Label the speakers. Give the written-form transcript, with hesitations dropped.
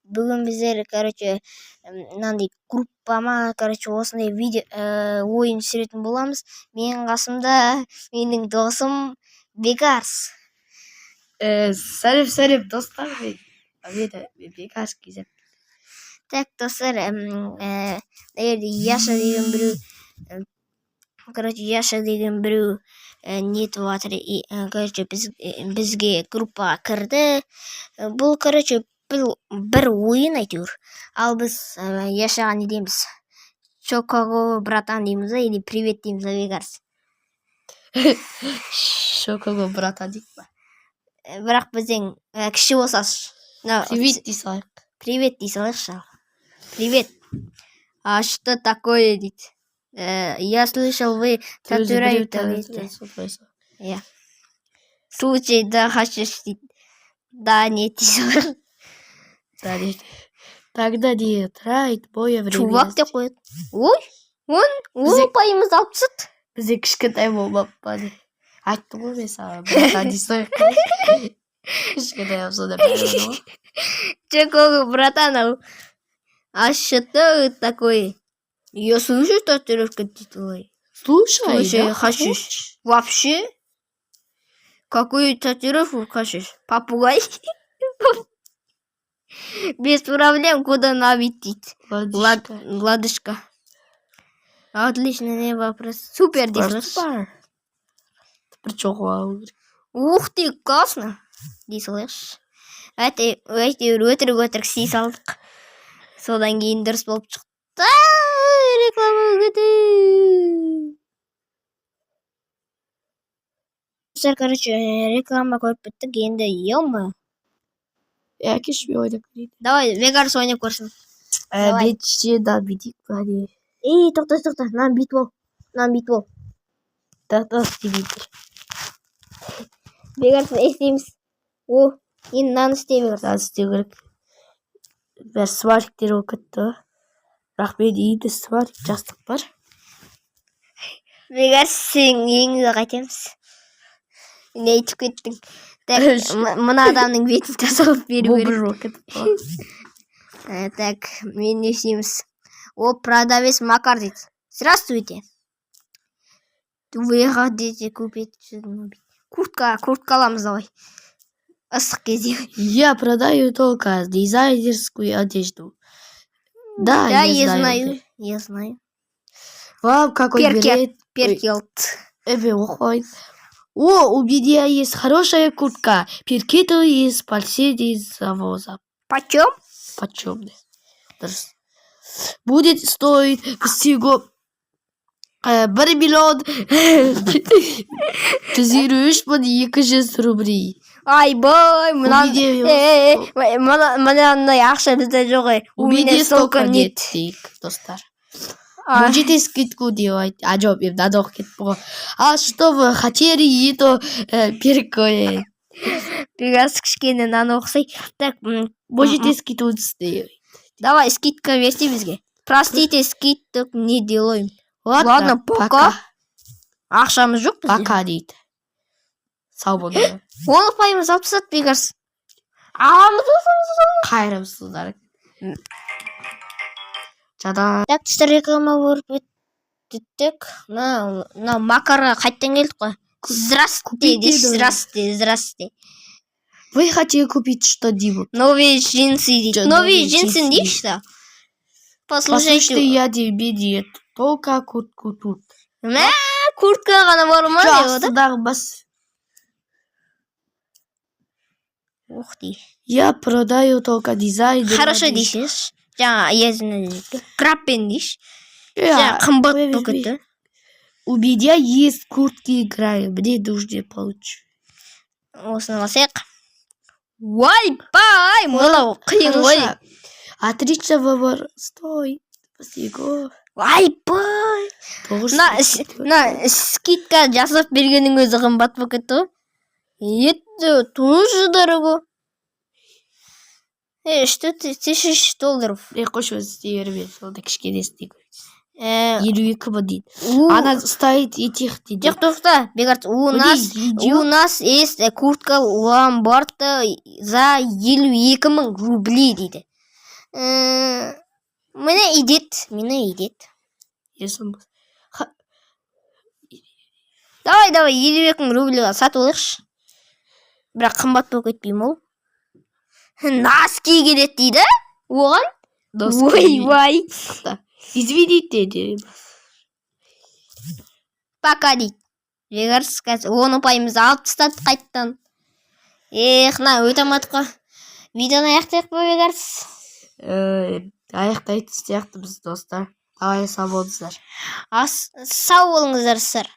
Speaker 1: Бүгін біздер, короче, мынандай группа ма, короче, осындай видео, ойын түсіретін боламыз. Менің қасымда менің досым Бекарс.
Speaker 2: Сәлем, сәлем, достар! Мен Бекарс KZ.
Speaker 1: Так, достар, мына жерде Яша деген біреу, короче, Яша деген біреу нетіп жатыр. Короче, бізге группаға кірді. Бұл, короче, бұл бір ойын әйтеуір. Ал біз Яшаға не дейміз? Чё, какого, братан, дейміз ба или привет дейміз ба, Бекарс?
Speaker 2: Чё, какого, братан, дейік па?
Speaker 1: Бірақ бізден кіші болсашы.
Speaker 2: Привет дей салайық.
Speaker 1: Привет дей салайықшы. Привет. А что такое, дейді. Я слышал, вы татуировки. Иә. Случай, да, хочешь, дейді. Да, нет дей салайық.
Speaker 2: Да, нет. Тогда не трать мое время.
Speaker 1: Чувак деп қояды. Ой, он ұпайымызды алып тастады.
Speaker 2: Бізде кішкентай болмап па не? Айттым ғой мен саған, братан дей салайық. Кішкентай болса да бәрібір ғой.
Speaker 1: Че, какого, братан, ау? А что такое? Я слышу, татуировка дейді олай.
Speaker 2: Слушай,
Speaker 1: Слушай,
Speaker 2: да,
Speaker 1: хочешь? Вообще? Какую татуировку хочешь? Попугай? Без проблем, куда набить, дейді.
Speaker 2: Ладушка.
Speaker 1: Ладушка. Отлично, не вопрос. Супер дейсіз.
Speaker 2: Бар. Бір чоқып алу керек.
Speaker 1: Ух ты, классно. Дей салайықшы. Әйтеуір өтірік өтірік істей салдық. Содан кейін дұрыс болып шықты. Реклама өте. Достар, короче, реклама көріп біттік. Енді, ё.
Speaker 2: Әкеші, мен ойнап көрейін.
Speaker 1: Давай, Вегарс ойнап көрсін. Давай.
Speaker 2: Бетше да бүйтейік па, не?
Speaker 1: Ей, тоқта, тоқта, мынаны бүйтіп ал. Мынаны бүйтіп ал.
Speaker 2: Так, істемей тұр.
Speaker 1: Вегарс, не істейміз? О, енді мынаны істе, Вегарс.
Speaker 2: Мынаны істеу керек. Бәрі сварктер болып кетті ғой. Бірақ менің үйімде сварк жастық бар.
Speaker 1: Вегарс, сенің үйіңді қайтеміз? Не айтып кеттің? Так, мына адамның бетін тазалап беру
Speaker 2: Бұл
Speaker 1: керек.
Speaker 2: бір болып кетті ғой.
Speaker 1: Так, мен не істейміз? О, продавец Макар дейді. Здравствуйте. Вы хотите купить что-нибудь? Куртка, куртка аламыз, давай. Ыстық кезде.
Speaker 2: Я продаю только дизайнерскую одежду. Да,
Speaker 1: Да,
Speaker 2: я
Speaker 1: я
Speaker 2: знаю.
Speaker 1: знаю. Я знаю.
Speaker 2: Вам какой
Speaker 1: Перкет.
Speaker 2: берет?
Speaker 1: Перкелт.
Speaker 2: Эбе, оқып. О, у меня есть хорошая куртка. Перкетовый из из завоза.
Speaker 1: Почем?
Speaker 2: Почем? Дұрыс. Будет стоить всего 1 153 200 рублей.
Speaker 1: Айбай, мына
Speaker 2: У меня
Speaker 1: мынандай ақша бізде жоқ ей.
Speaker 2: У меня столько нет, дейік, достар. Можете скидку делать. А жоқ, мен мынаны оқып кеттім ғой. А что вы хотели, это перкое.
Speaker 1: Біраз кішкене мынаны оқысай. Так,
Speaker 2: Можете скидку сделать.
Speaker 1: Давай, скидка берсе бізге. Простите, скидок не делаем.
Speaker 2: Ладно,
Speaker 1: Ладно, пока. Ақшамыз жоқ бізде.
Speaker 2: Пока дейді. Сау болыңдар.
Speaker 1: Он ұпайымыз алып тастады, Бегарс. Аламыз.
Speaker 2: Қайырымсыздар. Жада.
Speaker 1: Так, достар, реклама көріп өттік. Мына Макарға қайтадан келдік қой. Здравствуйте,
Speaker 2: Купить
Speaker 1: дейші,
Speaker 2: дейді.
Speaker 1: здравствуйте, здравствуйте.
Speaker 2: Вы хотели купить что-нибудь?
Speaker 1: Новые джинсы дейді.
Speaker 2: Жо,
Speaker 1: Новые
Speaker 2: новые
Speaker 1: джинсы
Speaker 2: джинсы.
Speaker 1: дейші да. Послушайте,
Speaker 2: Послушайте, я тебе нет. Только куртку тут.
Speaker 1: Мә, куртка ғана бар ма деп отыр.
Speaker 2: Астындағы бас.
Speaker 1: Ух ты.
Speaker 2: Я продаю только дизайнер.
Speaker 1: Хорошо дейсіңізші. Жаңа езіне дейді. Крабпен дейші. Жаңа қымбат болып кетті.
Speaker 2: У меня есть куртки играю. Мне нужно получить.
Speaker 1: Осыны алсайық. Ойбай, мынау қиын ғой.
Speaker 2: Хорошо. Отлично выбор. Стой. Спасибо.
Speaker 1: Айбай.
Speaker 2: Тоғыз
Speaker 1: Мына
Speaker 2: жүз төрт.
Speaker 1: Мына скидка жасап бергеннің өзі қымбат болып кетті ғой. Это тоже дорого. Что ты, тысяч долларов.
Speaker 2: Е, қойшы, өзі істей берме. Сонда кішкене істей көр. 52 мың дейді. Она стоит этих дейді.
Speaker 1: Жоқ, тоқта, Бекарт, у нас
Speaker 2: Міне,
Speaker 1: у нас есть куртка Ламбарда за 52 мың рублей дейді. Міне, идет, міне, идет.
Speaker 2: Есім.
Speaker 1: Давай, давай, 52 000 рубльға сатып алайықшы. Бірақ қымбат болып кетпей ме ол? Носки келеді дейді оған.
Speaker 2: Носки.
Speaker 1: Ойбай.
Speaker 2: Извините дейді.
Speaker 1: Пока дейді. Бекарыс, қазір 10 ұпайымызды алып тастады қайттан. Эх, мына өте алмадық қой. Видеоны аяқтайық па, Бекарыс?
Speaker 2: Аяқтайтын сияқтымыз, достар. Давай, сау болыңыздар.
Speaker 1: Ас, сау болыңыздар, достар.